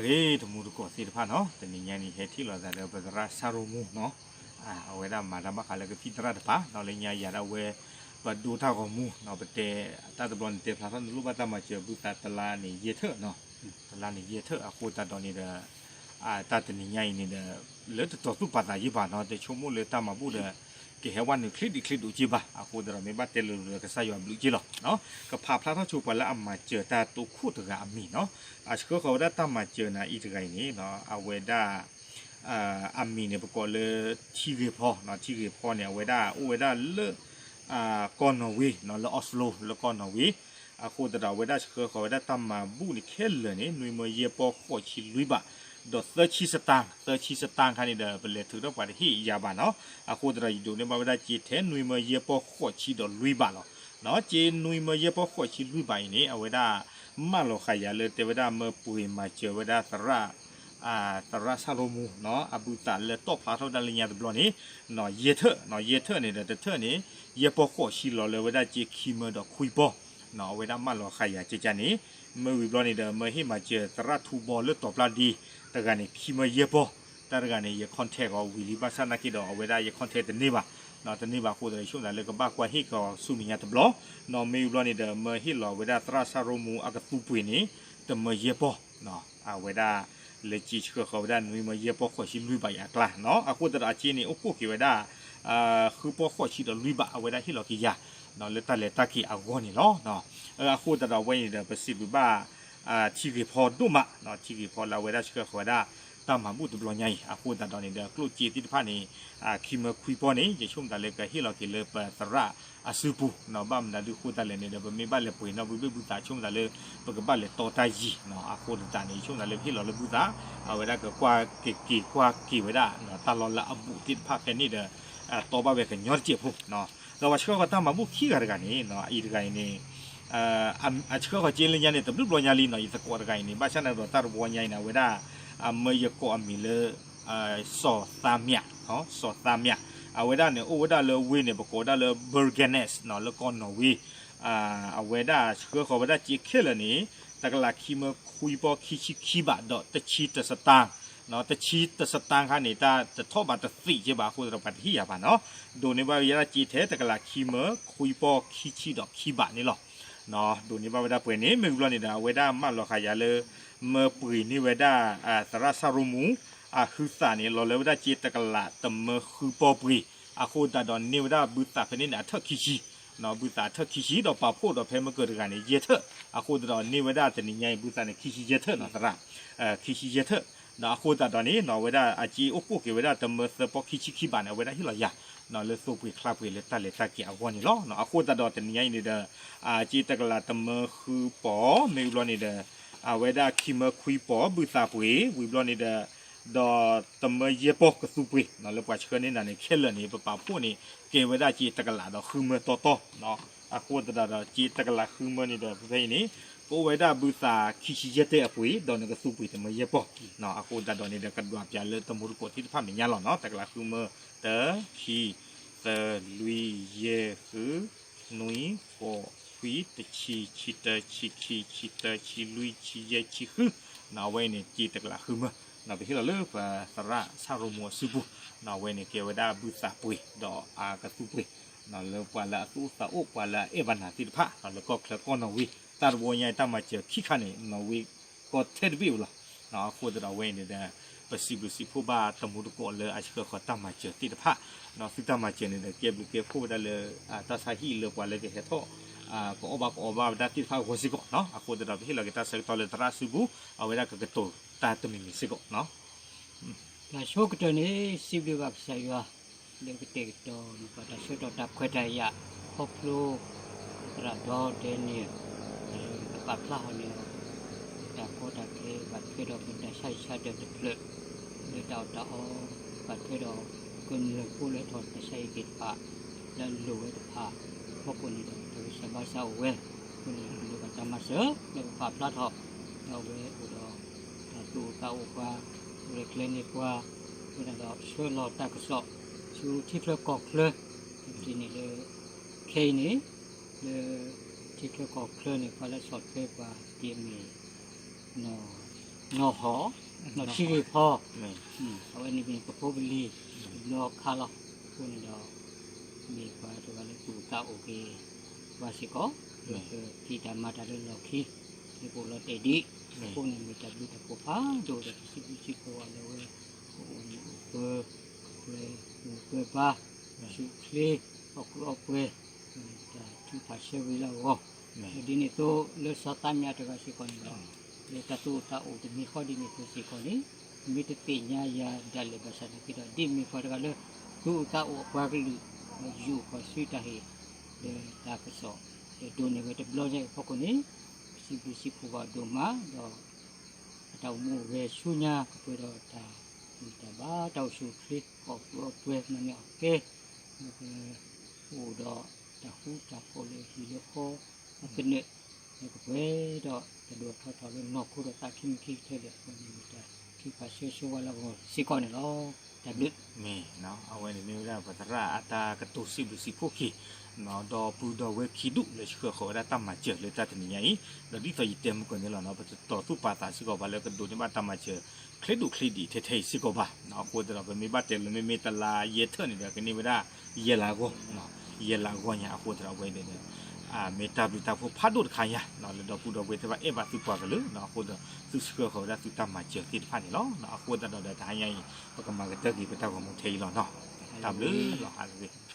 ဂ့ၤ တမူတကိးသ့ၣ်တဖၣ်နီၤ, တနံၤညါအံၤ ဟဲထံၣ်လိာ်သးဒီးပသရၣ်ဆၣ်ရိၣ်မူနီၤ, အဝဲဒၣ်မၤတၢ်ဘၣ်ဃးလၢကသံၣ်သရၣ်တပၤနီၤ, လၢညါယၤဒၣ်ဝဲ ပဒိတၢ်ဂီၤမူနီၤ, ပတဲတၢ်တဘျီန့ၣ် တဲဖျါထီၣ်န့ၣ်လိၣ်ဘၣ်တၢ်မၤစၢၤဘုသးတလါန့ၣ်ယဲၢ်ထၢၣ်နီၤ, တလါန့ၣ်ယဲၢ်ထၢၣ် အဃိသတးဒီးန့ၣ်ဒီး တၢ်တနံၤညါအံၤန့ၣ်ဒီး လၢတတီၤသူၣ်ပာ်သးယံာ်ဘၣ်နီၤ, တဆိကမိၣ်လၢတၢ်မၤဘူၣ်ဒီး ကဟဲဝဲနုာ်ချ့ဒံးချ့ဒိၣ်က့ဘၣ်, အဃိသတးဒီးမ့ၢ်ဘၣ်တဲလိၤလိၤဒီးကစၢ်ယွၤဘျုးက့လီၤ. ကဖးဖျါထီၣ်ဆိပှၤလၢအမၤစၢၤတၢ်တိခိၣ်တဂၤအမံၤနီၤ, အဆှၢဃီၤဝဲဒၣ်တၢ်မၤစၢၤန့ၣ် အံၤတဂၤအံၤန့ၣ် အဝဲဒၣ် အမံၤန့ၣ် ပကိးလၢ ထံဂ့ၤဖီ, ထံဂ့ၤဖီန့ၣ် အဝဲဒၣ်အိၣ်ဝဲဒၣ်လၢ ကီၢ်နီၣ်ဝ့ လၢ Oslo လၢကီၢ်နီၣ်ဝ့, အဃိသတးဒီးအဝဲဒၣ်ဆှၢဃီၤဝဲဒၣ်တၢ်မၤဘူၣ်န့ၣ်ခဲလၢာ်န့ၣ် နွံမၢယဲၢ်ပီၢ်ဃိးဆံလွံၢ်ဘး, ဒီးသၢဆံစတၢၣ်, သၢဆံစတၢၣ်ခါန့ၣ်ဒီး ပလဲၤထုးထီၣ်ပှၤတဟ့ၣ်ယၤဘၣ်နီၤ, အဃိသတးဒီးယဒိးန့ၢ်ဘၣ်ဝဲဒၣ်စ့ထဲနွံမၢယဲၢ်ပီၢ်ဃိးဆံဒီးလွံၢ်ဘးလီၤ. စ့နွံမၢယဲၢ်ပီၢ်ဃိးဆံလွံၢ်ဘးအံၤန့ၣ် အဝဲဒၣ် မၢလီၤဃာ်ယၤလၢတဲဝဲဒၣ်မၢပှ့ၤမၤစၢၤဝဲဒၣ်သရၣ် သရၣ်ဆၣ်ရိၣ်မူနီၤ, အဘုသးလၢတီၣ်ဖျါထီၣ်ဝဲဒၣ်လၢညါတဘျီန့ၣ် ယဲၢ်ထၢၣ်, ယဲၢ်ထၢၣ်န့ၣ်ဒီးတထၢၣ်န့ၣ် ယဲၢ်ပီၢ်ဃိးဆံလီၤလၢဝဲဒၣ်စ့ခံမၢဒီးခွံပီၢ်, အဝဲဒၣ်မၢလီၤဃာ်ယၤကကန့ၣ်, မ့ၢ်ဝံၤဘျီန့ၣ်ဒီး မၢဟ့ၣ်မၤစၢၤသရၣ်ထူဘီလၢတီၤပျၢ်ဒ့ တဂၤန့ၣ် ခံမၢယဲၢ်ပီၢ်, တၢ်တဂၤန့ၣ် ယ contact အီၤဝံၤလံ ဘၣ်ဆၣ်နာ်က့ဒီးအဝဲဒၣ်ယ contact တန့ၢ်ဘၣ်, တန့ၢ်ဘၣ်အဃိသတးဒီး ယဆိကမိၣ်သးလၢကဘၣ်ကွၢ်ဟ့ၣ်ကီးဆူမဲာ်ညါတဘျီ, မ့ၢ်ဝံၤဘျီန့ၣ်ဒီး မၢဟ့ၣ်လီၤဝဲဒၣ်သရၣ်ဆၣ်ရိၣ်မူအကသူပှ့ၤန့ၣ် တမၢယဲၢ်ပီၢ် အဝဲဒၣ် လၢစ့ဆှၢဃီၤဝဲဒၣ်နွံမၢယဲၢ်ပီၢ်ဃိးဆံလွံၢ်ဘးအံၤအကျါနီၤ, အဃိသတးဒီးအစ့န့ၣ် အိၣ်ကိၢ်က့ၤဝဲဒၣ် ဃုပီၢ်ဃိးဆံဒီးလွံၢ်ဘး အဝဲဒၣ်ဟ့ၣ်လီၤက့ၤယၤ လၢတၢ်လဲၤတၢ်က့ၤအဂီၢ်န့ၣ်လီၤ. အဃိသတးဒီးအဝဲန့ၣ်ဒီး ပစံးဘျုးဘၣ် ထံဂ့ၤဖီဒိၣ်မး, ထံဂ့ၤဖီလၢအဝဲဒၣ်ဆှၢဃီၤဝဲဒၣ် တၢ်မၤဘူၣ်တဘျီညါအံၤ, အဃိသတးဒီးန့ၣ်ဒီး ကျိၣ်စ့သ့ၣ်တဖၣ်န့ၣ် ခံမၢခွံပီၢ်န့ၣ် ယဆိကမိၣ်သးလၢကဟ့ၣ်လီၤက့ၤလၢပသရၣ်အစုပူၤနီၤ, ဘၣ်မနုၤဒုးအဃိသတးလဲၣ်န့ၣ်ဒီး ပမ့ၢ်ဘၣ်လဲၤပှ့ၤနီၣ်ဘုဘ့ၣ်ဘုသး ဆိကမိၣ်သးလၢ ပကဘၣ်လဲၤတီတၢ်ယံၤနီၤ, အဃိသတးန့ၣ် ယဆိကမိၣ်သးလၢပဟ့ၣ်လီၤလၢဘုသး အဝဲဒၣ်ကကွၢ်က့ၤက့ၤကွၢ်က့ၤဝဲဒၣ် တၢ်လီၢ်လၢအဘူးသ့ၣ်တဖၣ်ဖဲန့ၣ်ဒီး တီဘၣ်ဝဲကညီတစဲးဖိနီၤ, ဒီးပှၤဆှၢဃီၤတၢ်မၤဘူၣ်ခံဂၤတဂၤန့ၣ် အံၤတဂၤအံၤန့ၣ် အဆှၢဃီၤက့ၤလၢညါန့ၣ် တဘျုးဘျီညါလံနီၤ, ယသကိးတဂၤအံၤန့ၣ် ဘၣ်ဆၣ်န့ၣ်ဒီးတၢ်တဘျီညါအံၤန့ၣ် အဝဲဒၣ် မၢယကိးအမံၤလၢ စီၤသးမၠး, စီၤသးမၠး, အဝဲဒၣ်န့ၣ် အိၣ်ဝဲဒၣ်လၢဝ့ၢ်န့ၣ် ပကိးဝဲဒၣ်လၢ Bergenæs နီၤ လၢကီၢ်နီၣ်ဝ့, အဝဲဒၣ်ဆှၢဃီၤဝဲဒၣ်စ့ခဲလၢာ်န့ၣ် တကလးခံမၢခွံပီၢ်ခံဆံခံဘးဒီးတဆံတစတၢၢ်, တဆံတစတၢၢ်ခါန့ၣ် တၢ်တထီၣ်ဘးတသ့က့ဘၣ်အဃိသတးဒီး ပှၤတဟ့ၣ်ယၤဘၣ်နီၤ, ဒိးန့ၢ်ဘၣ်ဝဲဒၣ်စ့ထဲတကလးခံမၢခွံပီၢ်ခံဆံဒီးခံဘးန့ၣ်လီၤ. ဒိးန့ၢ်ဘၣ်ဝဲဒၣ်ပှဲၤန့ၣ် မ့ၢ်ဝံၤဘျီန့ၣ်ဒီး အဝဲဒၣ်မၢလီၤဃာ်ယၤလၢ မၢပှ့ၤန့ၢ်ဝဲဒၣ် သရၣ်ဆၣ်ရိၣ်မူ အဟုသးန့ၣ် လီၤလၢဝဲဒၣ်စ့တကလးတမၢဃုပီၢ်ပှ့ၤ, အဃိသတးဒီးန့ၢ်ဝဲဒၣ်ဘုသးဖဲန့ၣ်န့ၣ် အထၢၣ်ခံဆံ, ဘုသးအထၢၣ်ခံဆံ ဒီးပာ်ဖှိၣ်ဒီးဖဲမ့ၢ်ကၢၢ်တဂၤန့ၣ် ယဲၢ်ထၢၣ်, အဃိသတးဒီးန့ၢ်ဝဲဒၣ်တနံၤညါအံၤ ဘုသးန့ၣ် ခံဆံယဲၢ်ထၢၣ်နီၤ သရၣ် ခံဆံယဲၢ်ထၢၣ်, အဃိသတးဒီးန့ၣ် အဝဲဒၣ်အစ့အိၣ်ကိၢ်က့ၤဝဲဒၣ်တမၢသၢပီၢ်ခံဆံခံဘးန့ၣ် အဝဲဒၣ်ဟ့ၣ်လီၤယၤ လၢသိပှ့ၤချါပှ့ၤလၢတၢ်လဲၤတၢ်က့ၤအဂီၢ်န့ၣ်လီၤ. အဃိသတးဒီးတနံၤညါအံၤန့ၣ်ဒီး အစ့တကလးတမၢဃုပီၢ် မ့ၢ်ဝံၤဘျီန့ၣ်ဒီး အဝဲဒၣ်ခံမၢခွံပီၢ် ဘုသးပှ့ၤ ဝံၤဘျီန့ၣ်ဒီး ဒီးတမၢယဲၢ်ပီၢ်ကသူပှ့ၤ လၢပှၤဆှၢန့ၢ်နၤန့ၣ် ခဲလၢာ်န့ၣ် ပပာ်ဖှိၣ်န့ၣ် ကဲဝဲဒၣ်စ့တကလးဒီးဃုမၢတီတီ အဃိသတးဒီးစ့တကလးဃုမၢန့ၣ်ဒီး ဖဲအံၤန့ၣ် ကအိၣ်ဝဲဒၣ်ဘုသးခံဆံယဲၢ်တဲအပှ့ၤ ဒီးနကသူပှ့ၤတမၢယဲၢ်ပီၢ်, အဃိသတးဒီးန့ၣ်ဒီး ကဒွးပၠးလၢတမူတကိးသ့ၣ်တဖၣ်မဲာ်ညါလီၤနီၤ တကလးဃုမၢ တၢ ခံ သၢ လွံၢ် ယဲၢ် ဃု နွံ ဃိး ခွံ တဆံ ဆံတၢ ဆံခံ ဆံသၢ ဆံလွံၢ် ဆံယဲၢ် ဆံဃု အဝဲအံၤန့ၣ် စ့တကလးဃုမၢ ပဟ့ၣ်လီၤလၢပသရၣ်ဆၣ်ရိၣ်မူအစုပူၤ, အဝဲန့ၣ်ကဲဝဲဒၣ်ဘုသးပှ့ၤ ဒီးအကသူပှ့ၤ လၢပှၤလၢအသူၣ်အိၣ်သးအိၣ် ပှၤလၢအအဲၣ်ဘၣ်နၤသ့ၣ်တဖၣ် လၢကီၢ်ချၢကီၢ်နီၣ်ဝ့ တၢ်တဘိညါအံၤ တၢ်မၤစၢၤခံခါန့ၣ် နီၣ်ဝ့ကီၢ်ထဲတဘ့ၣ်ဝဲလီၤ. အဃိသတးဒီးအဝဲအံၤန့ၣ်ဒီး ပစံးဘျုးစံးဖှိၣ်ဘၣ်တမူတကိးလၢအဆှၢဃီၤတၢ်မၤစၢၤသ့ၣ်တဖၣ်, သုတၢ်မၤစၢၤန့ၣ်ဒီး ကဲဘျုးကဲဖှိၣ်ဝဲဒၣ်လၢ တၢ်ဆါဟံၣ်လၢပှၤလၢကဟဲထီၣ် ကအီၣ်ဘၣ်ကအီဘၣ်ဝဲဒၣ်သ့ၣ်တဖၣ်အဂီၢ်စ့ၢ်ကီး, အဃိသတးဒီး ပဟ့ၣ်လီၤက့ၤတၢ်ဆၢကတီၢ်လၢသရၣ်စုပူၤ အဝဲဒၣ်ကကတိၤတၢ်တမံၤမံၤစ့ၢ်ကီး တၢ်ဆိကတၢၢ်န့ၣ် စံးဘျုးဘၣ်ကစၢ်ယွၤ လၢကတဲာ်ကတီၤန့ၢ်ပှၤတၢ်ဆၢကတီၢ်တၢ်ခွဲးတၢ်ယာ် ခီဖျိ သရၣ်ဒီဒဲနံၣ် လၢကပာ်ဖျါထီၣ်န့ၢ်အီၤ တၢ်ကီတၢ်ခဲ ဘၣ်ထွဲဒီးပတၢ်ဆါဟံၣ်ဆါဒၢးတဖျၢၣ် လၢတၢ်အီၣ်တၢ်အီ ဘၣ်ထွဲဒီးကမျၢၢ်ဖိလၢအထီၣ်တၢ်ဆါဟံၣ်သ့ၣ်တဖၣ် လၢအလိၣ်ဝဲတဖၣ် အဖီခိၣ်န့ၣ်ဒီး တၢ်ဂံၢ်စၢ်ဘါစၢ်အိၣ်ဝဲ အဃိန့ၣ် ပလိၣ်ဘၣ်တၢ်မၤစၢၤ လၢပပာ်ဖျါထီၣ် ဒီးအဝဲအိၣ်ဒီး တၢ်သူၣ်အိၣ်သးအိၣ်ပှၤ အိၣ်ဒီးကျဲၤန့ၢ်ပှၤ အဃိသတးဒီး ဆှၢလီၤတၢ်ကစီၣ် ဆူထံချၢကီၢ်ချၢ ဒ်န့ၣ်လၢ ခဲအံၤန့ၣ် လၢထံချၢကီၢ်ချၢန့ၣ် ပှၤလၢဆီၣ်ထွဲပှၤဒ်အမ့ၢ် နီၢ် နီၢ်ဟီၣ်, နီၢ်ထံဂ့ၤဖီ, အဝဲန့ၣ်မ့ၢ်ပဖိပလံၤ တဘျီခါလီၤ. အဃိန့ၣ်ဒီး မ့ၢ်ပှၤတဂၤလၢသူၣ်အိၣ်သးအိၣ်က့ၤပှၤစ့ၢ်ကီး, လၢပဖံးတၢ်မၤတၢ်လၢလီၢ်ခံ လၢပအိၣ်လီၤတဲာ်ဒံး, အဃိန့ၣ်မ့ၢ်တၢ်ဘျုးတၢ်ဖှိၣ်ဖးဒိၣ်ဒီး ပစံးဘျုးစံးဖှိၣ်အီၤလၢအဝဲ ကအိၣ်မုာ်အိၣ်ပၢၤ, ပှဲၤပှဲၤပှဲၤဘါ, ဆူၣ်ချ့, အီၣ်ကူအီပှဲၤ, တၢ်ထုကဖၣ်ဆၢဂ့ၤလၢအဂီၢ်, ဒ်န့ၣ်အသိးလၢစီၤသးမံအတဂၤစ့ၢ်ကီးန့ၣ်ဒီး လၢတၢ်သူၣ်အိၣ်သးအိၣ်တမံၤဃီဒ်န့ၣ်အသိးစ့ၢ်ကီးန့ၣ် မ့ၢ်တသ့ၣ်ညါယၤဒၣ်လဲာ်ဘၣ်ဆၣ်သနာ်က့ဒီး ဒ်မ့ၢ်ပှၤတဂၤလၢ သူၣ်အိၣ်သးအိၣ်အပှၤကလုာ် ဒီးယူးယီၣ်ပှၤဆူတၢ်ဟ့ၣ် ဒီးတၢ်ကစီၣ် ဒီးဒိးန့ၢ်ဝဲတဘျီညါအံၤအဖီခိၣ်န့ၣ် ပစံးဘျုးစံးဖှိၣ်ဘၣ်ဒိၣ်မးဒီး အတၢ်အိၣ်မူအိၣ်ဂဲၤဆူညါ ကပှဲၤဒီးတၢ်ဂံၢ်တၢ်ဘါ တၢ်အိၣ်ဆူၣ်အိၣ်ချ့ အီၣ်ကူအီပှဲၤ မၤန့ၢ်အီၣ်ကဲ ဒီးကအိၣ်ဒီးတၢ်ဃူတၢ်ဖိးလၢဟံၣ်လၢဃီအသနၢၣ် ဒီးကပှဲၤဒီးတၢ်ဒိၣ်ထီၣ်ထီထီၣ်လၢနီၢ်ခိဒီးသးခံမံၤခံကတၢၢ်ဒီး အဃိန့ၣ်မ့ၢ်တၢ်ထုကဖၣ်ဆၢဂ့ၤဆၢဝါလၢအဂီၢ်စ့ၢ်ကီးန့ၣ်လီၤ. တၢ်ဘျုး မ့ၢ် အဝဲန့ၣ်မ့ၢ်ဝဲဒၣ်ပသရၣ်အတၢ်ကတိၤစံးဘျုးစံးဖှိၣ်က့ၤ ဒီးပုၢ်ဒီဝဲၢ်ခံဒူၣ်လၢဆှၢဃီၤဝဲဒၣ်တၢ်မၤစၢၤလၢတၢ်တနံၤညါအံၤ ဒီးဒ်သိးယတဲမုၢ်ကီၢ်န့ၣ်လီၤနီၤ ပတတီၤသူၣ်ပာ်သးစ့ၢ်ကီးဘၣ်လၢကဒိးန့ၢ်ဘၣ်တၢ်မၤစၢၤ ချ့ဒိၣ်ချ့ဒံးထဲထဲအံၤစ့ၢ်ကီးဘၣ်. အဃိသတးဒီး ပမ့ၢ်ဘၣ်တဲလီၤမ့မ့ၢ်တလါယဲၢ်ထၢၣ်န့ၣ်ဒီး ကန့ၢ်ဝဲဒၣ် ယဲၢ်လါဂီၢ်, ယဲၢ်လါဂီၢ်ညါ အဃိသတးဒီးအဝဲန့ၣ် မ့ၢ်တၢ်ဘျုးတၢ်ဖှိၣ်ဖးဒိၣ်တခါညါ လၢဒီပုၢ်ဒီဝဲၢ်သ့ၣ်တဖၣ်အဲၣ်ဘၣ်သုပှၤကလုာ် အဃိသတးဒီး သုဆှၢဃီၤဝဲဒၣ်သုတၢ်မၤစၢၤသ့ၣ်တဖၣ်န့ၣ်လီၤ. အဃိသတးဒီးတဟါညါအံၤ ပကမၤကတၢၢ်က့ၤပတၢ်ဂီၤမူထဲအံၤလီၤနီၤ. တၢ်ဘျုးလီၤဟးဂ့ၤ